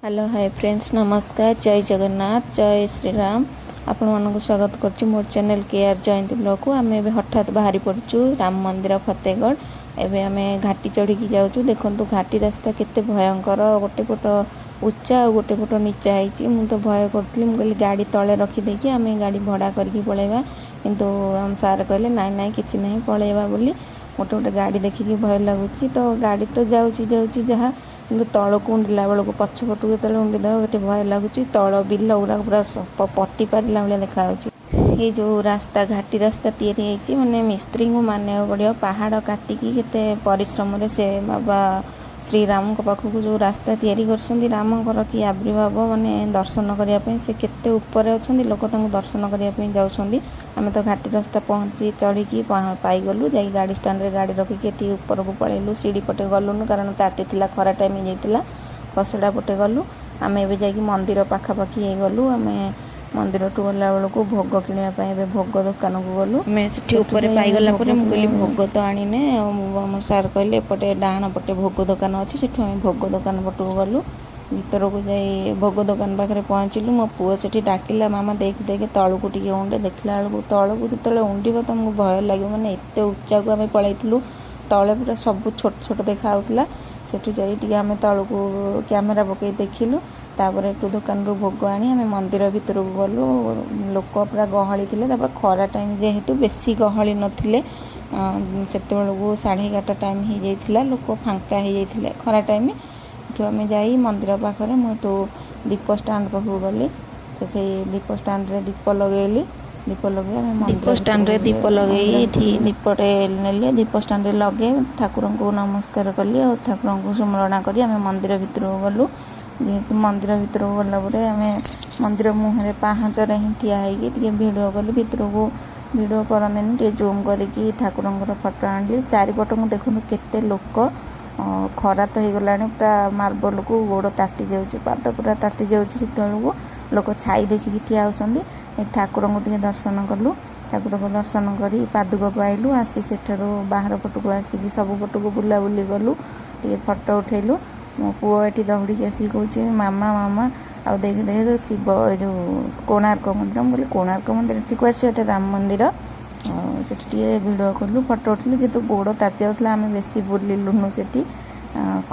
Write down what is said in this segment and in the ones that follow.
Hello, high friends, ନମସ୍କାର, ଜୟ ଜଗନ୍ନାଥ, ଜୟ ଶ୍ରୀରାମ। ଆପଣମାନଙ୍କୁ ସ୍ୱାଗତ କରୁଛି ମୋର ଚ୍ୟାନେଲ୍ କେ ଆର୍ ଜୟନ୍ତୀ ବ୍ଲଗ୍କୁ। ଆମେ ଏବେ ହଠାତ୍ ବାହାରି ପଡ଼ୁଛୁ ରାମ ମନ୍ଦିର ଫତେଗଡ଼। ଏବେ ଆମେ ଘାଟି ଚଢ଼ିକି ଯାଉଛୁ। ଦେଖନ୍ତୁ, ଘାଟି ରାସ୍ତା କେତେ ଭୟଙ୍କର। ଗୋଟେ ପଟ ଉଚ୍ଚା ଆଉ ଗୋଟେ ପଟ ନିଚା ହେଇଛି। ମୁଁ ତ ଭୟ କରୁଥିଲି। ମୁଁ କହିଲି, ଗାଡ଼ି ତଳେ ରଖିଦେଇକି ଆମେ ଗାଡ଼ି ଭଡ଼ା କରିକି ପଳେଇବା। କିନ୍ତୁ ଆମ ସାର୍ କହିଲେ, ନାଇଁ ନାଇଁ, କିଛି ନାହିଁ, ପଳେଇବା ବୋଲି। ଗୋଟେ ଗୋଟେ ଗାଡ଼ି ଦେଖିକି ଭୟ ଲାଗୁଛି। ତ ଗାଡ଼ି ତ ଯାଉଛି ଯାଉଛି ଯାହା, କିନ୍ତୁ ତଳକୁ ଉଣ୍ଡିଲା ବେଳକୁ, ପଛ ପଟକୁ ଯେତେବେଳେ ଉଣ୍ଡି ଦେବ, ଏଠି ଭୟ ଲାଗୁଛି। ତଳ ବିଲ ଗୁଡ଼ାକ ପୁରା ପଟି ପାରିଲା ଭଳିଆ ଦେଖାଯାଉଛି। ଏଇ ଯେଉଁ ରାସ୍ତା, ଘାଟି ରାସ୍ତା ତିଆରି ହେଇଛି, ମାନେ ମିସ୍ତ୍ରୀଙ୍କୁ ମାନିବାକୁ ପଡ଼ିବ। ପାହାଡ଼ କାଟିକି କେତେ ପରିଶ୍ରମରେ ସେ ବାବା ଶ୍ରୀରାମଙ୍କ ପାଖକୁ ଯେଉଁ ରାସ୍ତା ତିଆରି କରିଛନ୍ତି, ରାମଙ୍କର କି ଆବିର୍ଭାବ, ମାନେ ଦର୍ଶନ କରିବା ପାଇଁ ସେ କେତେ ଉପରେ ଅଛନ୍ତି, ଲୋକ ତାଙ୍କୁ ଦର୍ଶନ କରିବା ପାଇଁ ଯାଉଛନ୍ତି। ଆମେ ତ ଘାଟି ରାସ୍ତା ପହଞ୍ଚି ଚଢ଼ିକି ପାଇଗଲୁ। ଯାଇକି ଗାଡ଼ି ଷ୍ଟାଣ୍ଡରେ ଗାଡ଼ି ରଖିକି ଏଠି ଉପରକୁ ପଳେଇଲୁ। ସିଡ଼ି ପଟେ ଗଲୁନୁ, କାରଣ ତାତି ଥିଲା, ଖରା ଟାଇମ୍ ହେଇଯାଇଥିଲା। ଖସଡ଼ା ପଟେ ଗଲୁ। ଆମେ ଏବେ ଯାଇକି ମନ୍ଦିର ପାଖାପାଖି ହେଇଗଲୁ। ଆମେ ମନ୍ଦିରଠୁ ଗଲା ବେଳକୁ ଭୋଗ କିଣିବା ପାଇଁ ଏବେ ଭୋଗ ଦୋକାନକୁ ଗଲୁ। ଆମେ ସେଠି ସେଠୁ ଉପରେ ଯାଇ ଆମେ ପାଇଗଲା ଭୋଗ ପରେ ମୁଁ କହିଲି, କିଣିବା ଭୋଗ ତ ଆଣିନେ। ଆଉ ଆମ ସାର୍ କହିଲେ, ଏପଟେ ଡାହାଣ ପଟେ ଭୋଗ ଦୋକାନ ଅଛି। ସେଠୁ ଆମେ ଭୋଗ ଦୋକାନ ପଟକୁ ଗଲୁ। ଭିତରକୁ ଯାଇ ଭୋଗ ଦୋକାନ ପାଖରେ ପହଞ୍ଚିଲୁ। ମୋ ପୁଅ ସେଠି ଡାକିଲା, ମାମା, ଦେଖ ଦେଖ, ତଳକୁ ଟିକେ ଉଣ୍ଡେ। ଦେଖିଲା ବେଳକୁ ତଳକୁ ଯେତେବେଳେ ଉଣ୍ଡିବ, ତମକୁ ଭୟ ଲାଗିବ। ମାନେ ଏତେ ଉଚ୍ଚାକୁ ଆମେ ପଳେଇଥିଲୁ, ତଳେ ପୁରା ସବୁ ଛୋଟ ଛୋଟ ଦେଖା ଯାଉଥିଲା। ସେଠୁ ଯାଇ ଟିକେ ଆମେ ତଳକୁ କ୍ୟାମେରା ପକେଇ ଦେଖିଲୁ। ତାପରେ ଏଠୁ ଦୋକାନରୁ ଭୋଗ ଆଣି ଆମେ ମନ୍ଦିର ଭିତରକୁ ଗଲୁ। ଲୋକ ପୁରା ଗହଳି ଥିଲେ। ତାପରେ ଖରା ଟାଇମ୍ ଯେହେତୁ, ବେଶୀ ଗହଳି ନଥିଲେ। ସେତେବେଳକୁ 11:30 ଟାଇମ୍ ହେଇଯାଇଥିଲା, ଲୋକ ଫାଙ୍କା ହେଇଯାଇଥିଲେ ଖରା ଟାଇମ୍। ଏଠୁ ଆମେ ଯାଇ ମନ୍ଦିର ପାଖରେ ମୁଁ ଏଠୁ ଦୀପ ଷ୍ଟାଣ୍ଡ ପାଖକୁ ଗଲି। ସେଠି ଦୀପ ଷ୍ଟାଣ୍ଡରେ ଦୀପ ଲଗେଇଲି। ଦୀପ ଲଗେଇ ଆମେ ଦୀପ ମନ୍ଦିର ଷ୍ଟାଣ୍ଡରେ ଭିତରକୁ ଦୀପ ଲଗେଇ ମନ୍ଦିର ଏଠି ଭିତରକୁ ଦୀପଟେ ନେଲି। ଦୀପ ଷ୍ଟାଣ୍ଡରେ ଲଗେଇ ଠାକୁରଙ୍କୁ ନମସ୍କାର କଲି ଆଉ ଠାକୁରଙ୍କୁ ସୁମରଣା କରି ଆମେ ମନ୍ଦିର ଭିତରକୁ ଗଲୁ। ଯେହେତୁ ମନ୍ଦିର ଭିତରକୁ ଗଲା ପରେ ଆମେ ମନ୍ଦିର ମୁହଁରେ ପାହାଚରେ ହିଁ ଠିଆ ହେଇକି ଟିକେ ଭିଡ଼ିଓ କଲୁ। ଭିତରକୁ ଭିଡ଼ିଓ କରନ୍ତିନି। ଟିକେ ଜୁମ୍ କରିକି ଠାକୁରଙ୍କର ଫଟୋ ଆଣିଲି। ଚାରିପଟକୁ ଦେଖନ୍ତୁ କେତେ ଲୋକ। ଖରା ତ ହେଇଗଲାଣି, ପୁରା ମାର୍ବଲକୁ ଗୋଡ଼ ତାତି ଯାଉଛି, ପାଦ ପୁରା ତାତି ଯାଉଛି। ସେତେବେଳକୁ ଲୋକ ଛାଇ ଦେଖିକି ଠିଆ ହେଉଛନ୍ତି। ଏ ଠାକୁରଙ୍କୁ ଟିକେ ଦର୍ଶନ କଲୁ। ଠାକୁରଙ୍କୁ ଦର୍ଶନ କରି ପାଦୁକ ପାଇଲୁ। ଆସି ସେଠାରୁ ବାହାର ପଟକୁ ଆସିକି ସବୁ ପଟକୁ ବୁଲାବୁଲି କଲୁ, ଟିକେ ଫଟୋ ଉଠେଇଲୁ। ମୋ ପୁଅ ଏଠି ଦୌଡ଼ିକି ଆସିକି କହୁଛି, ମାମା, ମାମା, ଆଉ ଦେଖ ଦେଖ, ଶିବ ଏ ଯେଉଁ କୋଣାର୍କ ମନ୍ଦିର। ମୁଁ କହିଲି, କୋଣାର୍କ ମନ୍ଦିର ଏଠିକୁ ଆସିବ? ଏଟା ରାମ ମନ୍ଦିର। ଆଉ ସେଠି ଟିକେ ଭିଡ଼ିଓ କଲୁ, ଫଟୋ ଉଠେଇଲୁ। ଯେହେତୁ ଗୋଡ଼ ତାତି ଯାଉଥିଲା, ଆମେ ବେଶୀ ବୁଲିଲୁନୁ ସେଠି।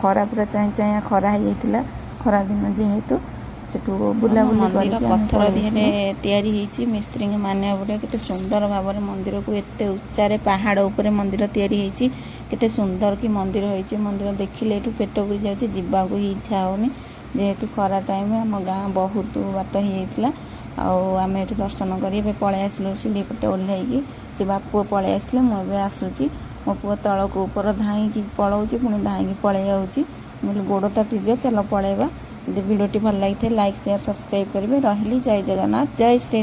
ଖରା ପୁରା ଚାଇଁ ଚାଇଁଆ ଖରା ହେଇଯାଇଥିଲା, ଖରା ଦିନ ଯେହେତୁ। ସେଠୁ ଆମ ବୁଲାବୁଲି ମନ୍ଦିର କରିକି ଆମେ ପଥର ପଳେଇ ଦେହରେ ଆସିଲୁ। ତିଆରି ହେଇଛି। ମିସ୍ତ୍ରୀଙ୍କୁ ମାନିବାକୁ ପଡ଼ିବ, କେତେ ସୁନ୍ଦର ଭାବରେ ମନ୍ଦିରକୁ ଏତେ ଉଚ୍ଚାରେ ପାହାଡ଼ ଉପରେ ମନ୍ଦିର ତିଆରି ହେଇଛି। କେତେ ସୁନ୍ଦର କି ମନ୍ଦିର ହେଇଛି। ମନ୍ଦିର ଦେଖିଲେ ଏଠୁ ପେଟ ପୁରି ଯାଉଛି, ଯିବାକୁ ହିଁ ଇଚ୍ଛା ହେଉନି। ଯେହେତୁ ଖରା ଟାଇମ୍, ଆମ ଗାଁ ବହୁତ ବାଟ ହେଇଯାଇଥିଲା। ଆଉ ଆମେ ଏଠୁ ଦର୍ଶନ କରି ଏବେ ପଳେଇ ଆସିଲୁ ସିଢ଼ି ପଟେ ଓହ୍ଲେଇକି। ସେ ବାପ ପୁଅ ପଳେଇ ଆସିଥିଲେ, ମୁଁ ଏବେ ଆସୁଛି। ମୋ ପୁଅ ତଳକୁ ଉପର ଧାଇଁକି ପଳଉଛି, ପୁଣି ଧାଇଁକି ପଳେଇ ଯାଉଛି। ମୁଁ କହିଲି, ଗୋଡ଼ ତାତିଯିବ, ଚାଲ ପଳେଇବା। ଯଦି ଭିଡ଼ିଓଟି ଭଲ ଲାଗିଥାଏ, ଲାଇକ୍, ସେୟାର, ସବସ୍କ୍ରାଇବ୍ କରିବେ। ରହିଲି, ଜୟ ଜଗନ୍ନାଥ, ଜୟ ଶ୍ରୀ